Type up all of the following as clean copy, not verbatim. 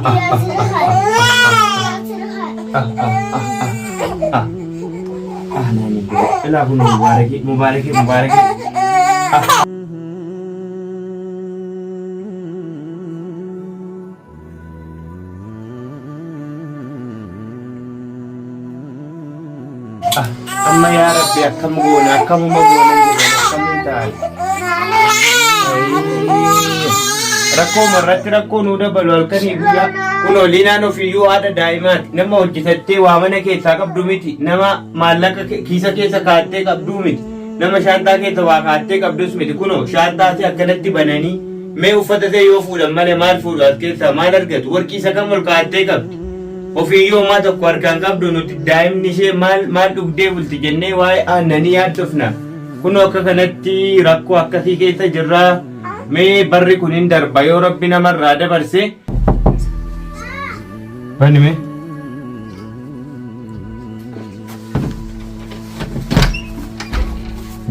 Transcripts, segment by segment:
Ah ah ah ah ah ah naani ilaa kun mubaarakii mubaarakii mubaarakii ah. Ah, amma yaa rabbi akkam goona akkamuma goona jedhan akkamiin ta'an. Rakkoo irratti rakkoo nuu dabalu halkanii guyyaa. Kunoo liinaan ofiiyyuu haadha daa'imaati. Nama hojjetattee waa mana keessaa qabdu miti. Nama maallaqa kiisa keessa kaa'attee qabduu miti. Nama shaantaa keessa waa kaa'attee qabdus miti. Kunoo shaantaa ishee akkanatti bananii mee uffata ishee yoo fuudhan malee maal fuudhu as keessaa maal argatu? Warqii isa kam ol kaa'attee qabdi? Ofiiyyuu homaa tokko harkaan qabdu nuti daa'imni ishee maal maal dhugdee bulti jennee waa'ee aannanii yaaddofna. Kunoo akka kanatti rakkoo akkasii keessa jirra. Mee barri kun hin darba yoo rabbi namarraa dabarse. Bani mee.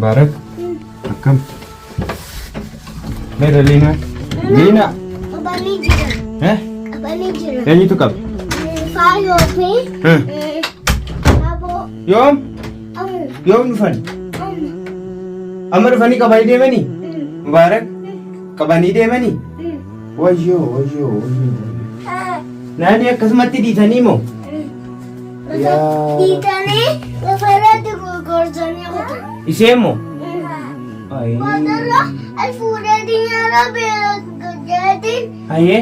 Baarak akkam? Meera Liinaa? Liinaa? Qabanii jiran. Eh? Qabanii jiran. Eenyutu qaba? Faayoo fi Eh. aboo Yoom? amma Yoom dhufan? amma. Amma dhufanii qabanii deemanii? Mubaarak qabanii deemanii? Wayyoo wayyoo wayyoo. Naani akkasumatti dhiisanii moo? Yaa. Dhiitanii lafarratti gurgursanii kutan. Ishee moo? Ayii. Boodarra as fuudheetiin nyaata beela gaggeetiin Ayyee.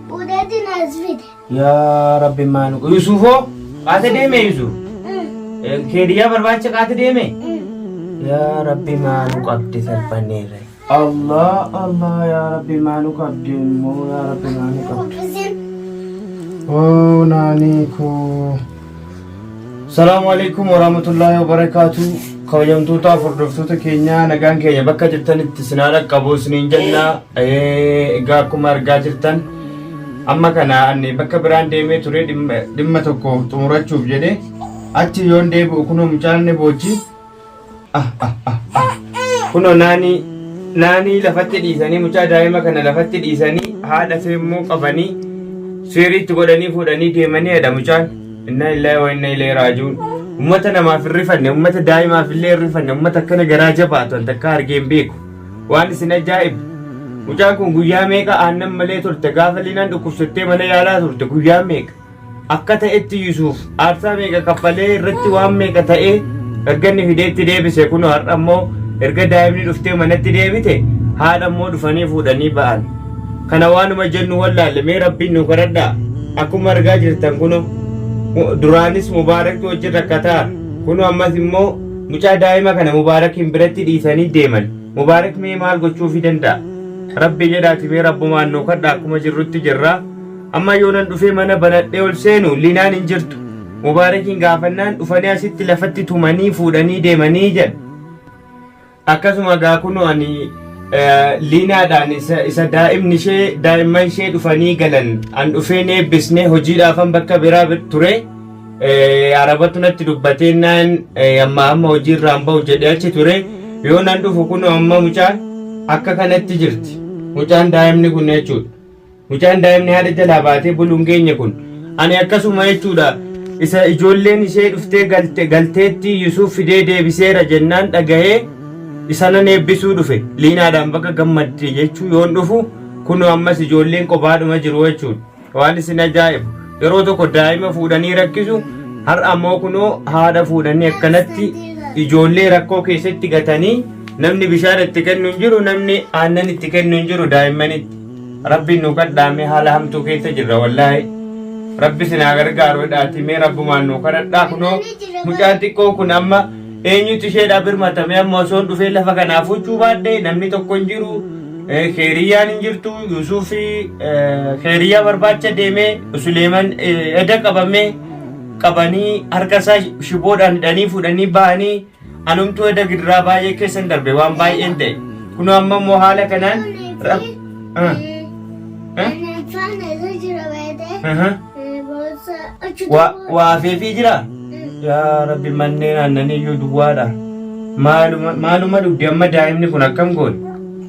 fuudheetiin as fide. Yaa Rabbi maanu. Yusuufoo qaata deeme Yusuuf. Keediyyaa barbaacha qaata deeme. Yaa Rabbi maanu qabde salphanneerra. Allah Allah yaa Rabbi maanu qabde immoo yaa Rabbi maanu qabde. Kuffisiin. Oh naanii koo. Salaamu alaikum warahmatullaahi wabarakaatu. Kabajamtootaaf hordoftoota keenyaa nagaan keenya bakka jirtanitti isin haa dhaqqabu isiniin jenna. Egaa akkuma argaa jirtan amma kana ani bakka biraan deemee ture dhimma tokko xumurachuuf jedhe achi yoon deebi'u kunoo mucaan ni boochi. Ah, ah, ah, ah. Kunoo naanii naanii lafatti dhiisanii mucaa daa'ima kana lafatti dhiisanii haadha ishee immoo qabanii seeriitti godhanii fuudhanii deemanii jedha mucaan. Inna illaahi wa inna ilayhi raaji'uun. Uummata namaaf hin rifanne, uummata daa'imaaf illee hin rifanne, uummata akkana garaa jabaatu an takkaa argee hin beeku. Waan isin ajaa'ibu. Mucaan kun guyyaa meeqa aannan malee turte gaafa liinaan dhukkubsattee mana yaalaa turte guyyaa meeqa. Akka ta'etti Yusuuf aarsaa meeqa kaffalee irratti waan meeqa ta'ee erga inni fidee itti deebise kunoo har'a immoo erga daa'imni dhuftee manatti deebite haadha immoo dhufanii fuudhanii ba'an. Kana waanuma jennu wallaalle mee rabbiin nu kadhadhaa. Akkuma argaa jirtan kunoo duraanis Mubaaraktu wajjin rakkataa kunoo ammas immoo mucaa daa'ima kana Mubaarakiin biratti dhiisanii deeman. Mubaarak mee maal gochuufii danda'a? Rabbi jedhaati mee rabbumaan nu kadhaa akkuma jirrutti jirra. Amma yoonan dhufee mana banadhee ol seenu linaan hin jirtu. Mubaarakiin gaafannaan dhufanii asitti lafatti tumanii fuudhanii deemanii jedha. Akkasuma gaa kunoo ani liinaadhaan isa, isa daa'imni ishee daa'imman ishee dhufanii galan an dhufee ni eebbisne hojiidhaafan bakka biraa ture. Arabatu natti dubbatee naan amma amma hojii irraan bahu jedhee achi ture. Yoo nan dhufu kunoo amma mucaan akka kanatti jirti. Mucaan daa'imni kun jechuudha. Mucaan daa'imni haadha jalaa baatee bulu hin geenye kun ani akkasuma jechuudha isa ijoolleen ishee dhuftee galte galteetti Yusuuf fidee deebiseera jennaan dhagahee isa nan eebbisuu dhufe liinaadhaan bakka gammadde jechuu yoon dhufu kunoo ammas ijoolleen qobaadhuma jiru jechuudha waan isin ajaa'ibu yeroo tokko daa'ima fuudhanii rakkisu har'a ammoo kunoo haadha fuudhanii akkanatti ijoollee rakkoo keessatti gatanii namni bishaan itti kennu hin jiru namni aannan itti kennu hin jiru daa'immanitti. Rabbiin nu kadhaame haala hamtuu keessa jirra wallaahi. Rabbi isin haa gargaaru jedhaati mee rabbumaan nu kadhadhaa kunoo mucaan xiqqoon kun amma eenyutu isheedhaa birmatame amma osoon dhufee lafa kanaa fuchuu baadhee namni tokko hin jiru. Keeriyyaan hin jirtu Yusufi keeriyyaa barbaacha deemee Suleeman eda qabamee qabanii harka isaa shiboodhaan hidhanii fuudhanii ba'anii Anumtuu eda gidiraa baay'ee keessan darbe waan baay'een ta'e. Kunoo amma immoo haala kanaan rab- Ah, eh? Aha. Waa afeefii jira? Yaa Rabbi manneen aannanii iyyuu duwwaadha. Maaluma maaluma dhugde amma daa'imni kun akkam goone?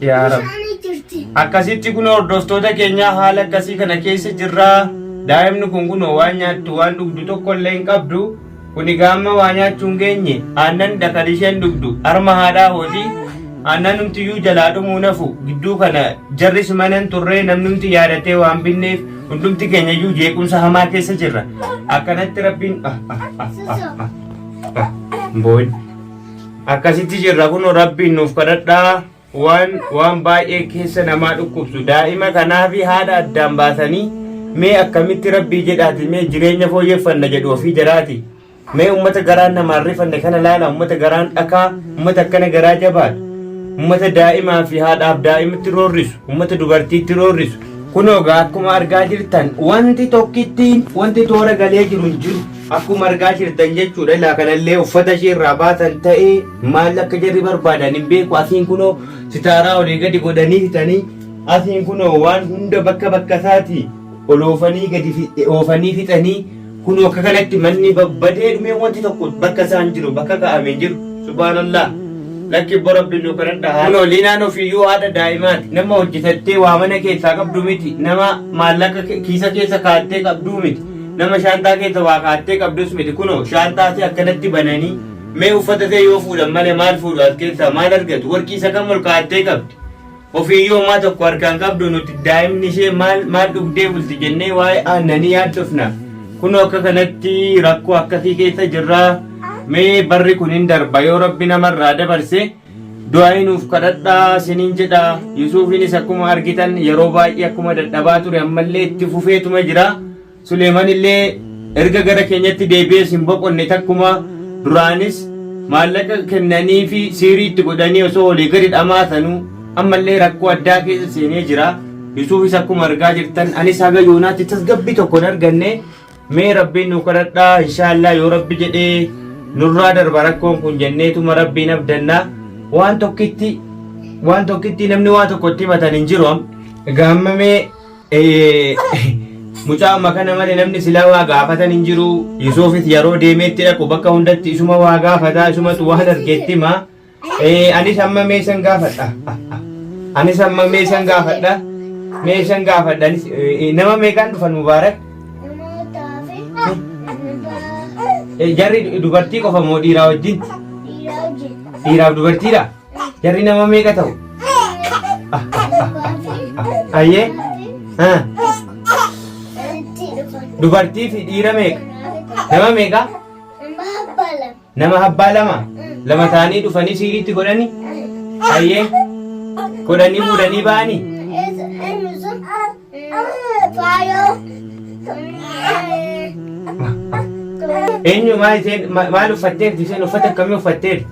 Yaa Rabbi. Akkasitti kun hordoftoota keenyaa haala akkasii kana keessa jirraa. Daa'imni kun kunoo waan nyaattu waan dhugdu tokko illee hin qabdu. Kuni gaamma waa nyaachuu hin geenye aannan dha kan isheen dhugdu harma haadhaa hooti. Aannan humtiyyuu jalaa dhumuu nafu gidduu kana jarris mana hin turree namnumti yaadatee waan binneef hundumti keenyayyuu jeequmsa hamaa keessa jirra. Akkanatti rabbiin ah, ah, ah, ah, ah, ah, hin boo'in. Akkasitti jirra kunoo rabbiin nuuf kadhadhaa. Waan waan baay'ee keessa namaa dhukkubsu daa'ima kanaafi haadha addaan baasanii mee akkamitti rabbii jedhaati mee jireenya fooyyeffanna jedhu ofii jaraati. Mee ummata garaan namaan rifanne kana laala ummata garaan dhakaa ummata akkana garaa jabaatu ummata daa'imaa fi haadhaaf daa'imatti roorrisu ummata dubartiitti roorrisu. Kunoo gaa akkuma argaa jirtan wanti tokkittiin wanti toora galee jiru hin jiru. Akkuma argaa jirtan jechuudha ilaa kanallee uffata ishee irraa baasan ta'ee maal akka jarri barbaadan hin beeku asiin kunoo sitaaraa olii gadi godhanii fixanii asiin kunoo waan hunda bakka bakka isaati ol oofanii gadi oofanii fixanii kunoo akka kanatti manni babbadee dhumee wanti tokko bakka isaan jiru bakka kaa'ame hin jiru subhaanallah. Lakki bbo rabbi nu kadhadha haa. Kunoo liinaan ofiiyyuu haadha daa'imaati nama hojjetattee waa mana keessaa qabdu miti nama maallaqa kiisa keessa kaa'attee qabduu miti. Nama shaanxaa keessa waa kaa'attee qabdus miti kunoo shaanxaa see akkanatti bananii mee uffata see yoo fuudhan malee maal fuudhu as keessaa maal argatu warqii isa kam ol kaa'attee qabdi ofiiyyuu homaa tokko harkaan qabdu nuti daa'imni ishee maal maal dhugdee bulti jennee waa'ee aannanii yaaddofna kunoo akka kanatti rakkoo akkasii keessa jirraa mee barri kun hin darba yoo rabbi namarraa dabarse Du'aa'ii nuuf kadhadhaa isiniin jedha. Yusuufiinis akkuma argitan yeroo baay'ee akkuma dadhabaa ture ammallee itti fufeetuma jira. Suleeman illee erga gara keenyatti deebi'ees hin boqonne takkuma duraanis maallaqa kennanii fi siirii itti godhanii osoo olii gadi dhamaasanuu ammallee rakkoo addaa keessa seenee jira. Yusuufis akkuma argaa jirtan anis haga yoonaatti tasgabbii tokko hin arganne. Mee rabbiin nu kadhadhaa inshaallah yoo rabbi jedhee nurraa darba rakkoon kun jenneetuma rabbiin abdanna waan tokkitti waan tokkitti namni waa tokkotti himatan hin jiru am. Egaa amma mee mucaa amma kana malee namni silaa waa gaafatan hin jiru Yusuufis yeroo deemeetti dhaqu bakka hundatti isuma waa gaafataa isumatu waan argeetti hima. Anis amma mee isan gaafadha. Anis amma mee isan gaafadha. Mee isan gaafadha. Anis nama meeqaan dhufan Mubaarak? Namootaa fi Jarri dubartii qofa moo dhiiraa wajjin? Dhiiraa wajjin. Dhiiraaf dubartiidha? Jarri nama meeqa ta'u? Ayyee? Dubartii fi dhiira meeqa? Nama meeqa? Nama abbaa lama lama ta'anii dhufanii siiriitti godhani hayyee godhanii fuudhanii ba'anii eenyu maal isheen maal uffatteerti isheen uffata akkamii uffatteerti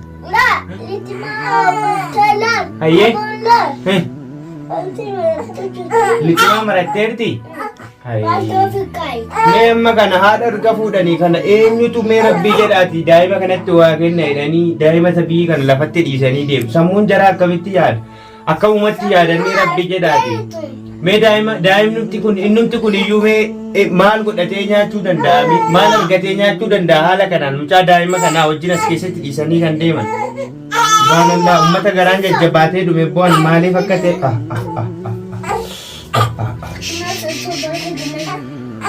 hayyee lixumaa maratteerti Mee amma kana haadha erga fuudhanii kana eenyutu mee rabbii jedhaati daa'ima kanatti waa kenna jedhanii daa'ima isa biyyi kana lafatti dhiisanii deemu. Sammuun jaraa akkamitti yaada? Akkamumatti yaadanii rabbii jedhaati. Mee daa'ima daa'imnumti kun innumti kun iyyuu mee maal godhatee nyaachuu danda'a? Mee Maal argatee nyaachuu danda'a haala kanaan mucaa daa'ima kanaa wajjin as keessatti dhiisanii kan deeman. Subhaanallah uummata garaan jajjabaatee dhume bu'an maaliif akka ta'e ah ah ah ah.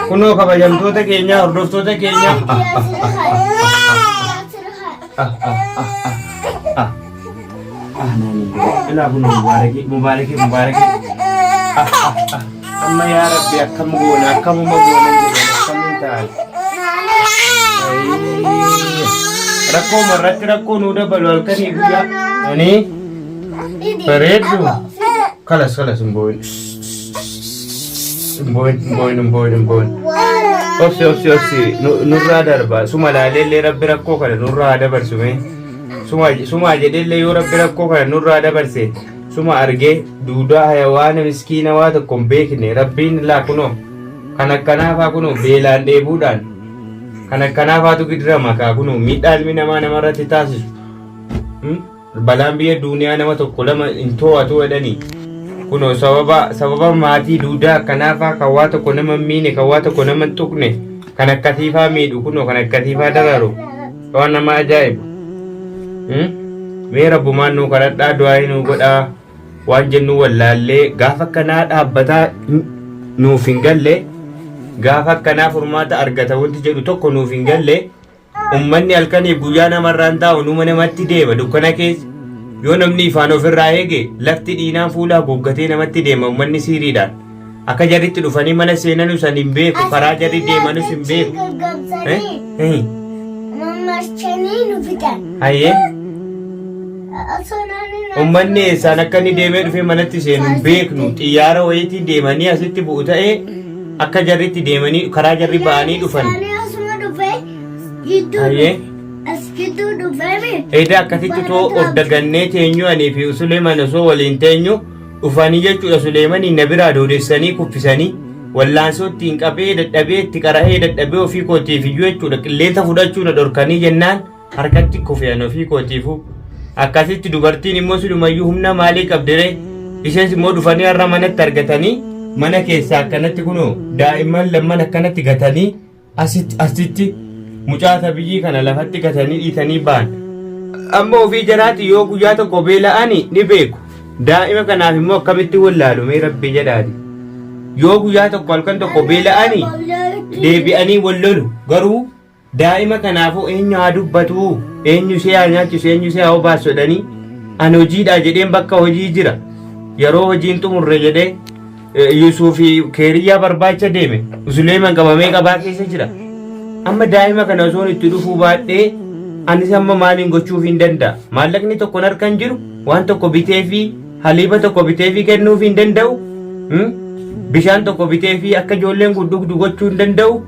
Kunoo kabajamtoota keenya hordoftoota keenya. Ilaa kunoo mubaarakii mubaarakii mubaarakii. Amma yaa rabbi akkam goona akkamuma goona jedhan akkamiin ta'an. Rakkoo irratti rakkoo nuu dabalu halkanii guyyaa. Ani bareeddu. Kalas kalas hin boo'in. Hin boo'in hin boo'in hin boo'in hin boo'in. Obsi obsi obsi nurraa darba. Suma laaleellee rabbi rakkoo kana nurraa haa dabarsu mee. Suma suma jedheellee yoo rabbi rakkoo kana nurraa dabarse suma argee duudaa hayawaana miskiina waa tokko hin beekne rabbiin laa kunoo kan akkanaafaa kunoo beelaan dheebuudhaan kan akkanaafaatu gidirama kaa kunoo miidhaa ilmi namaa namarratti taasisu. Balaan biyya duuniyaa nama tokko lama hin too'atu jedhani. Kunoo sababa sababa maatii duudaa akkanaafaa kan waa tokko nama hin miine kan waa tokko nama hin tuqne kan akkasiifaa miidhu kunoo kan akkasiifaa dararu waan nama ajaa'ibu. Mee rabbumaan nuu kadhadhaa du'aayii nuu godhaa. Waan jennu wallaallee gaafa akkanaa dhaabbataa nuuf hin galle, gaafa akkanaa furmaata argata wanti jedhu tokko nuuf hin galle. Ummanni halkaniif guyyaa namarraan taa'u numa namatti deema dukkana keessa. Yoo namni ifaan ofirraa eege lafti dhiinaan fuula haguuggatee namatti deema ummanni siiriidhaan. Akka jarritti dhufanii mana seenanus ani hin beeku, karaa jarri deemanus hin beeku. Gaggabsanii Eh? mammarchanii nu fitan. Hayyee. Osoo naannoo Ummanni eessaan akka inni deemee dhufee manatti seenu hin beeknu. Xiyyaara wayiitiin deemanii asitti bu'u ta'ee akka jarritti deemanii karaa jarri ba'anii dhufan. Isaanii asuma dhufee jidduu Hayyee. as jidduu dhufee mi? Edaa akkasitti too of dagannee teenyu anii fi Suleeman osoo waliin teenyu dhufanii jechuudha. Suleemaniin na biraa doodessanii kuffisanii wallaansoo ittiin qabee dadhabee itti qara'ee dadhabee ofii kootiif iyyuu jechuudha qilleensa fudhachuu na dhorkanii jennaan harkatti kufe ani ofii kootiifuu. Akkasitti dubartiin immoo silumayyuu humna maalii qabdiree ishees immoo dhufanii har'a manatti argatanii mana keessaa akkanatti kunoo daa'imman lamman akkanatti gatanii asitti asitti mucaa tabiyyii kana lafatti gatanii dhiitanii ba'an. Amma ofii jaraati yoo guyyaa tokko beela'ani ni beeku. Daa'ima kanaaf immoo akkamitti wallaalu mee rabbi jedhaati. Yoo guyyaa tokko halkan tokko beela'ani deebi'anii wal lolu garuu daa'ima kanaafuu eenyu haa dubbatu, eenyu ishee haa nyaachisu, eenyu ishee haa obaasu jedhanii ani hojiidha jedheen bakka hojii jira. Yeroo hojiin xumurre jedhee Yusuufi keeriyyaa barbaacha deeme. Suleeman qabamee qabaa keessa jira. Amma daa'ima kana osoon itti dhufuu baadhee anis amma maaliin gochuuf hin danda'a. Maallaqni tokko harka hin jiru, waan tokko bitee fi haliiba tokko bitee fi kennuuf hin danda'u. Bishaan tokko bitee fi akka ijoolleen kun dhugdu gochuu hin danda'u.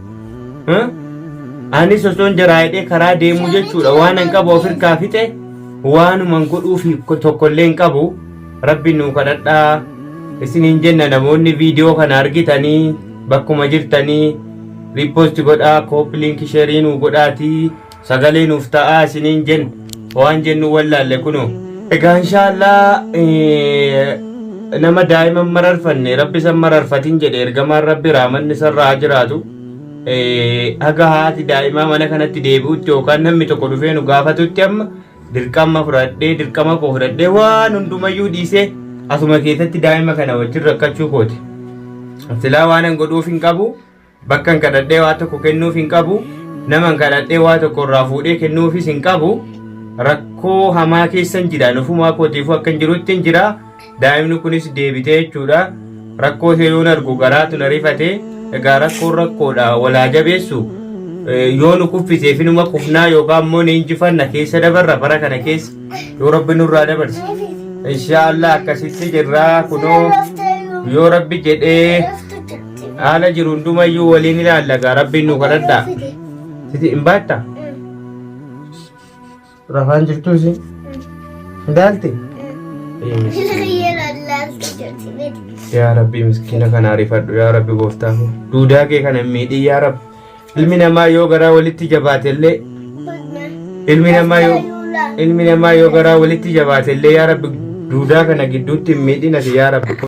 Anis osoon jaraa hidhee karaa deemuu jechuudha waan an qabu of hirkaa fixe waanuman godhuuf tokkollee hin qabu. Rabbi nuu kadhadhaa isiniin jenna. Namoonni viidiyoo kana argitanii bakkuma jirtanii repost godhaa, copy link, share nuu godhaatii sagalee nuuf ta'aa isiniin jenna. Waan jennu wallaalle kunoo. Egaa inshaallah nama daa'ima mararfanne rabbi san mararfatin jedhe ergamaan rabbi raamanni sarraa haa jiraatu. Haga haati daa'imaa mana kanatti deebi'utti yookaan namni tokko dhufee nu gaafatutti amma dirqama fudhadhee, dirqama koo fudhadhee, waan hundumayyuu dhiisee asuma keessatti daa'ima kana wajjin rakkachuu kooti. Silaa waan an godhuuf hin qabu, bakka hin kadhadhee waa tokko kennuuf hin qabu, nama hin kadhadhee waa tokko irraa fuudhee kennuufis hin qabu. Rakkoo hamaa keessa hin jira. Ofumaa kootiifuu akka hin jirutti hin jira. Daa'imni kunis deebitee jechuudha. Rakkoo ishee yoon argu garaatu na rifate. Egaa rakkoon rakkoodha. Walaa jabeessu. Yoo nu kuffiseef inuma kufnaa yookaan immoo ni injifanna keessa dabarra bara kana keessa yoo rabbi nurraa dabarse. Inshaallah akkasitti jirraa kunoo yoo rabbi jedhee haala jiru hundumayyuu waliin ilaalla gaa rabbiin nu kadhadhaa. Siti hin baatta? Rafaan jirtuu isin? Hin daalte? Yaa Rabbi miskiina kana arifadhu yaa Rabbi gooftaa koo. Duudaa kee kana hin miidhin yaa Rabbi. Ilmi namaa yoo garaa walitti jabaate illee ilmi namaa yoo garaa walitti jabaate illee yaa Rabbi duudaa kana gidduutti hin miidhin ati yaa Rabbi.